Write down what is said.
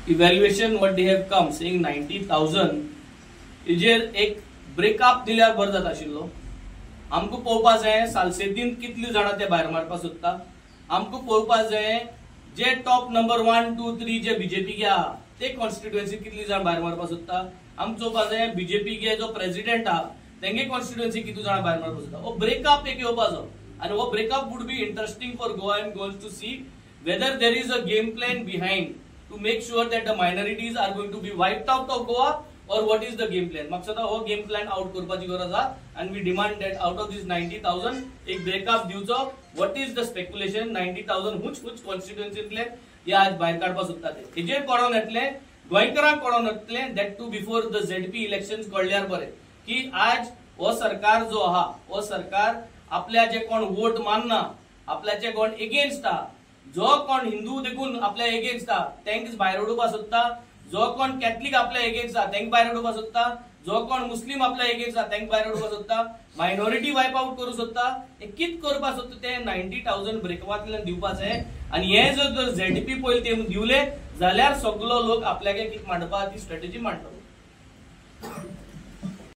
Evaluation what they have come saying 90,000 हेजेर एक breakup दिल्यार बरो जाता आशिल्लो. आमकां पळोवपा जाय सालसेतीन कितली जाणां ते भायर मारपाक सोदता. आमकां पळोवपा जाय जे टॉप नंबर 1, 2, 3 जे बीजेपी आहा ते कॉन्स्टिट्युएन्सी कितली जाण भायर मारपाक सोदता. आमकां चोवपा जाय बीजेपी के जो प्रेसिडेंट आहा तेंगे कॉन्स्टिट्युएन्सी कितू जाणां भायर मारपाक सोदता. हो ब्रेकअप एक येवपाचो आनी हो breakup would be interesting for Goa and Goans to see whether there is a game plan behind to make sure that the minorities are going to be wiped out of Goa or what is the game plan. म्हाका दिसता हो game plan out करपाची गरज आहा आनी we demand that out of this 90,000 एक breakup दिवचो. What is the speculation 90,000 हुच हुच कॉन्स्टिट्युएन्सींतले हे आज भायर काडपाक सोदता ते हेजेर कोणोन येतले, गोंयकारांक कोणोन येतले, that too before the ZP election कळल्यार बरें की आज हो सरकार जो आहा हो सरकार आपल्या जे कोण वोट मानना, आपल्याचे कोण एगेन्स्ट आहा, जो कोण हिंदू देखून आपल्या एगेन्स्ट आहा तेंकां भायर उडोवपाक सोदता, जो कोण कॅथलीक आपल्या एगेन्स्ट आहा तेंकां भायर उडोवपाक सोदता, जो कोण मुस्लीम आपल्या एगेन्स्ट आहा तेंकां भायर उडोवपाक सोदता, मायनॉरिटी वायप आउट करूंक सोदता. हे कितें करपाक सोदता ते 90,000 ब्रेकअपांतल्यान दिवपाचें. आनी हे जर झेडपी पयलीं ते दिवले जाल्यार सगलो लोक आपल्याक कितें मांडपा ती स्ट्रेटजी मांडटलो.